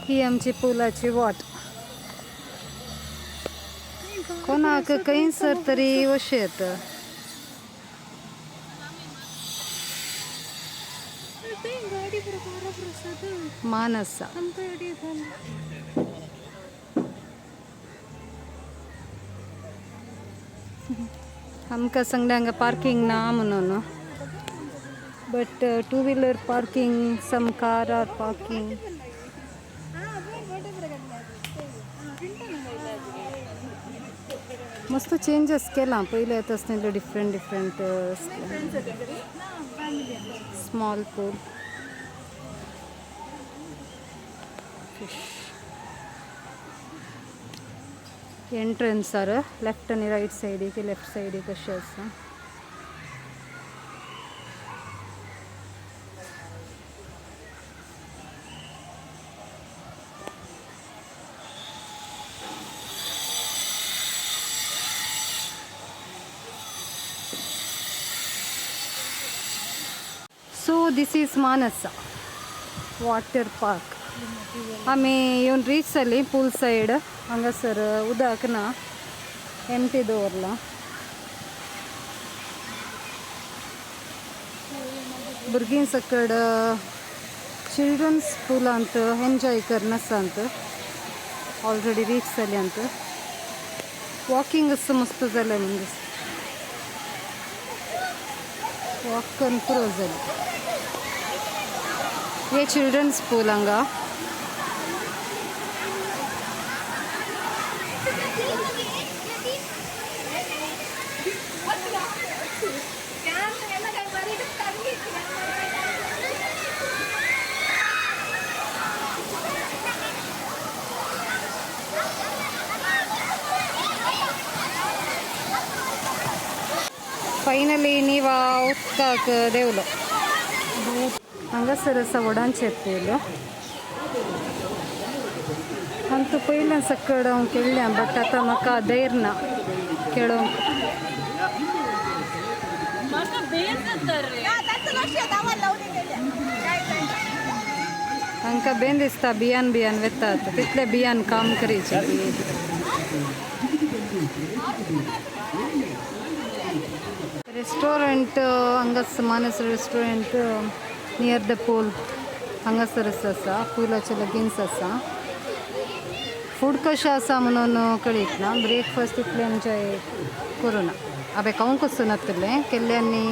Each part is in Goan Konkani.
ही आमची पुलाची वाट. कोणाक खंयसर तरी वशें येता. मानसा. आमकां सांगलें हांगा पार्किंग ना म्हणून, but two wheeler parking, some car are parking. मस्त चेंजस केलां पयलें येता आसतना different different. Small pool, fish entrance are left आनी रायट सायडीक, लेफ्ट सायडीक अशें आसा. So this is Manasa water park. आमी येवन रीच जाली पूल सायड. हांगासर उदक ना, एम्प्टी दवरलां. भुरगीं सकड चिल्ड्रन्स पुलांत एन्जॉय करनासांत ऑलरेडी रीच जाल्यांत. वॉकिंग असो मस्त जालें म्हणून दिसता. वॉक करून पुरो जालें. हे चिल्ड्रन्स पूल हांगा. फायनली नीव उदकाक देंवलो. हांगासर आसा व्हडांचे पूल. अंतू पयलें सकड हांव खेळ्ळें, बट आतां म्हाका धैर्य ना खेळोंक. हांकां बेन दिसता बियान बियान वेतात तितले बियान काम करीचे. रेस्टॉरंट हांगास Manas restaurant near the pool हांगासरच आसा. पुलाच्या लागींच आसा. फूड कशें आसा म्हणून कळीत ना. ब्रेकफास्ट तितलें एन्जॉय करूं ना. हांवें खावंक वचूनातलें केल्लें आनी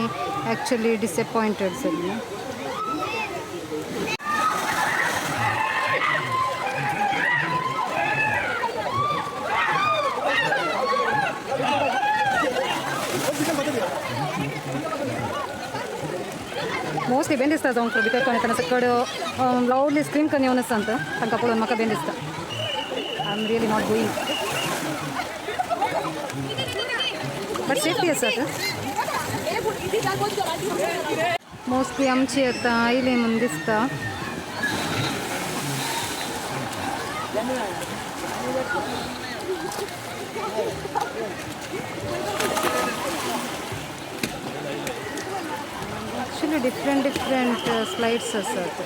एक्चुली डिसएपॉयंटेड जाल्लें. मोस्टली बेन दिसता जावंक because कोण येतना सकड लावडली स्क्रीम करून येवन आसा तांकां पळोवन म्हाका बेन दिसता. I am really not going, but safety आसा. मोस्टली आमची आतां आयली म्हूण दिसता. एक्चुअली डिफरंट डिफरंट स्लायड्स आसात.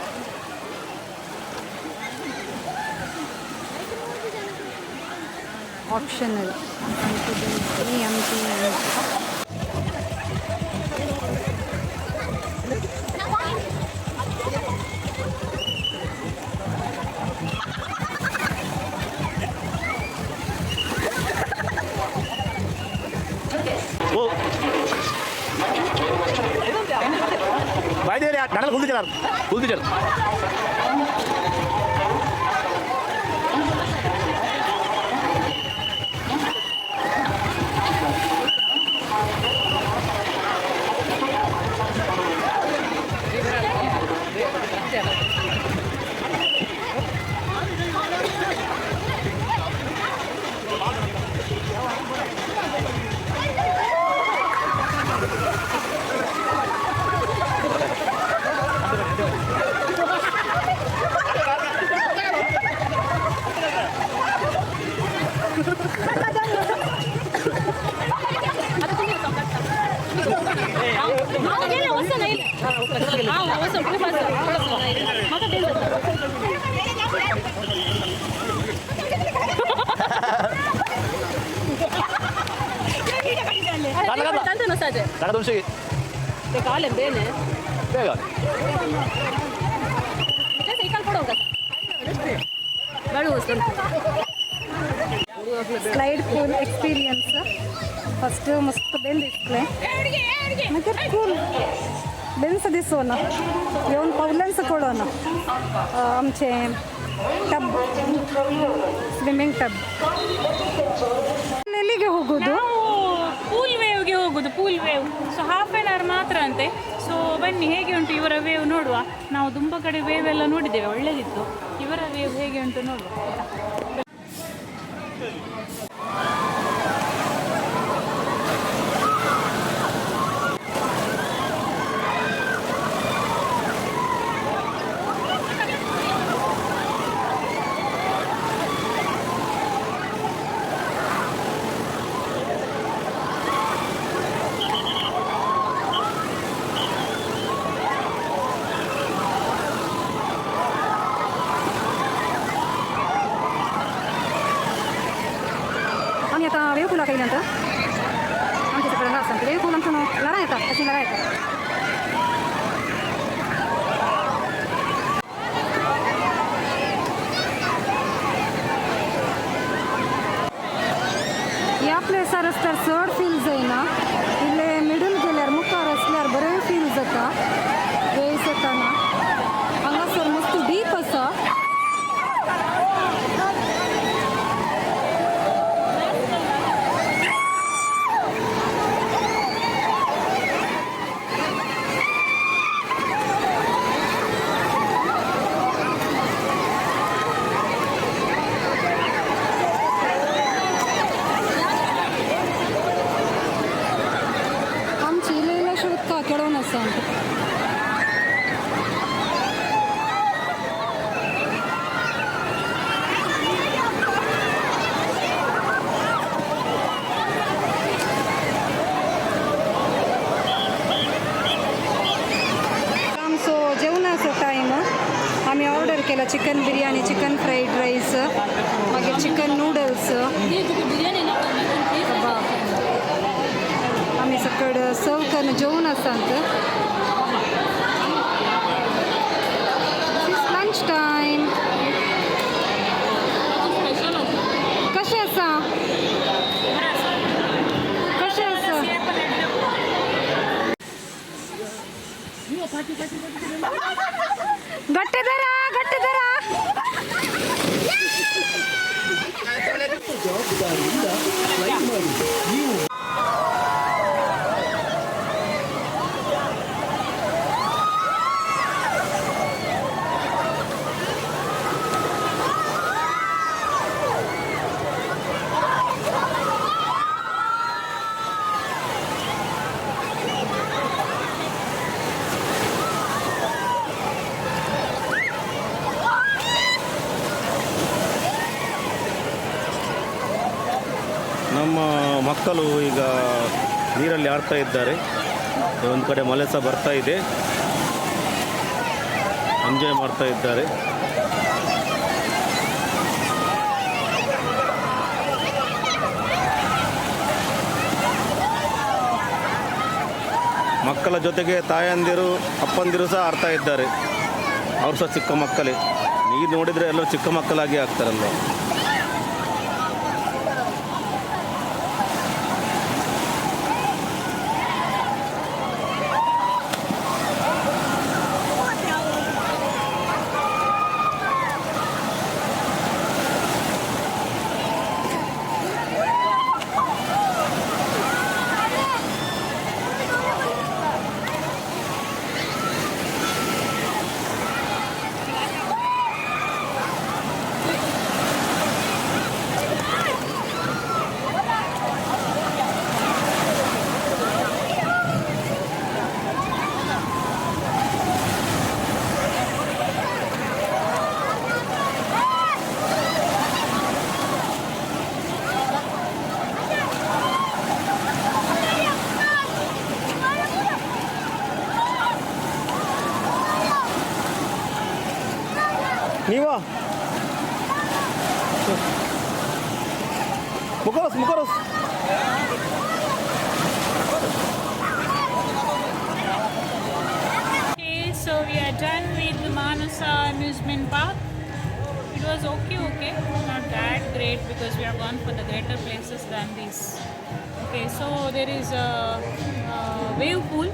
ऑप्शनल ही आमची. కుదిచారు. ताका 200 ಬೇಗ. स्लाइड पूल एक्सपिरियन्स फस्ट मस्त बेन दिसले, मागीर कूल बेन्स दिसोना येवन पावलांच कळना. आमचें ಟಬ್, ಸ್ವಿಮ್ಮಿಂಗ್ ಟಬ್. ಎಲ್ಲಿಗೆ ಹೋಗೋದು? ನಾವು ಪೂಲ್ ವೇವ್ಗೆ ಹೋಗುದು, pool wave. So half an hour ಮಾತ್ರ ಅಂತೆ. ಸೊ ಬನ್ನಿ, ಹೇಗೆ ಉಂಟು ಇವರ ವೇವ್ ನೋಡುವ. ನಾವು ತುಂಬ ಕಡೆ ವೇವ್ ಎಲ್ಲ ನೋಡಿದ್ದೇವೆ, ಒಳ್ಳೆದಿತ್ತು. ಇವರ ವೇವ್ ಹೇಗೆ ಉಂಟು ನೋಡುವ, ಆಯ್ತಾ? आमी आतां वेव पुलाक येयल्यात. आमच्या सगळ्यांना आसा वेव पूल. आमचो न्हू ल्हारां येता, अशीं ल्हारां येता. ह्या प्लेसार आसल्यार चड फील जायना. इल्ले मिडल गेल्यार, मुखार आसल्यार बरें फील जाता वेव्स येताना. हांगासर मस्त डीप आसा. आमची इल्लें इल्लेशें उदका केळोवन आसा. आमचो जेवणाचो टायम. आमी ऑर्डर केला chicken biryani, chicken fried rice, मागीर चिकन नूडल्स. आमी सकड सर्व करून जेवण आसात. Lunch time. कशें आसा? कशें आसा? ಗಟ್ಟಿ ದರ, ಗಟ್ಟಿ ದರ. ಜವಾಬ್ದಾರಿಯಿಂದ ಫ್ಲೈ ಮಾಡಿ ನೀವು. ನಮ್ಮ ಮಕ್ಕಳು ಈಗ ನೀರಲ್ಲಿ ಆಡ್ತಾ ಇದ್ದಾರೆ. ಒಂದು ಕಡೆ ಮಳೆ ಸಹ ಬರ್ತಾ ಇದೆ. ಎಂಜಾಯ್ ಮಾಡ್ತಾ ಇದ್ದಾರೆ. ಮಕ್ಕಳ ಜೊತೆಗೆ ತಾಯಂದಿರು, ಅಪ್ಪಂದಿರು ಸಹ ಆಡ್ತಾ ಇದ್ದಾರೆ. ಅವರು ಸಹ ಚಿಕ್ಕ ಮಕ್ಕಳೇ. ನೀರು ನೋಡಿದರೆ ಎಲ್ಲರೂ ಚಿಕ್ಕ ಮಕ್ಕಳಾಗಿ ಆಗ್ತಾರಲ್ವ? ನೀವಾ ಮುಖರಸ್ ಮುಖರಸ್. Okay, so we are done with the Manasa amusement park. It was okay, okay, not that great because we have gone for the greater places than this. Okay, so there is a wave pool,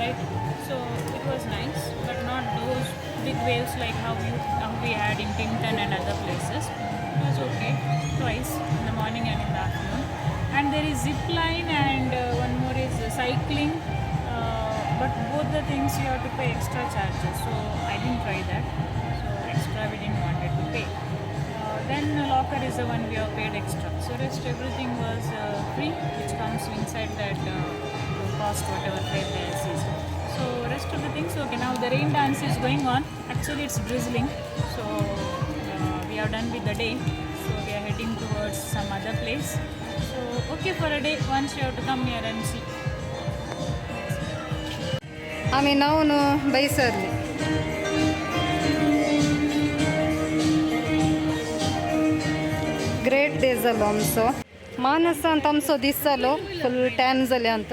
right? So it was nice, but not those big waves like how we had in Tinton and other places. It was okay, twice in the morning and in the afternoon. And there is zip line and one more is cycling. But both the things you have to pay extra charges, so I didn't try that. So extra we didn't wanted to pay. Then the locker is the one we have paid extra. So rest everything was free, which comes inside that cost, whatever fare there is. So rest of the things okay. Now the rain dance is going on. Actually it's drizzling, so we are done with the day. So we are heading towards some other place. So okay for a day. Once you have to come here and see. ಆಮಿ ನಾವು ಬೈಸರ್ಲಿ. ಗ್ರೇಟ್ ಡೇಸಲ್ಲಿ ಅಮ್ಸೋ ಮಾನಸ ಅಂತ ಅಮ್ಸೋ ದಿಸಲು ಫುಲ್ ಟ್ಯಾನ್ जाले ಅಂತ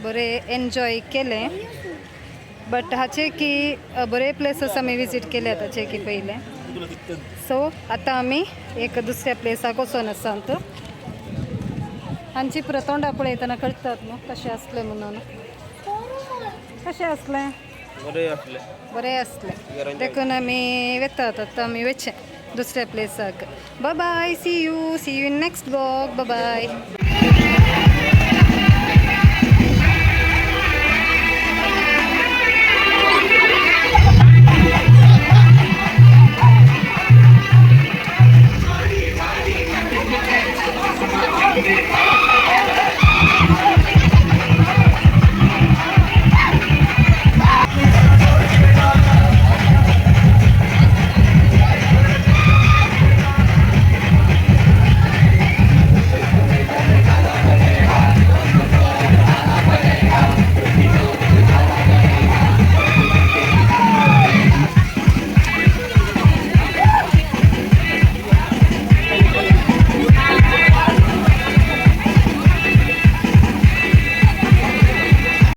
बरे एन्जॉय केलें. बट हाचे की बरे प्लेसीस आमी विजीट केले हाचे की पयलें. सो आतां आमी एक दुसऱ्या प्लेसाक वचोन आसा अंत. हांची पुरो तोंडा पळयतना कळटात न्हू कशें आसलें म्हणून. कशें आसलें? बरे असले. बरें आसलें देखून आमी वेतात आतां. आमी वचचें दुसऱ्या प्लेसाक. Bye, see you, see you in next vlog. Bye.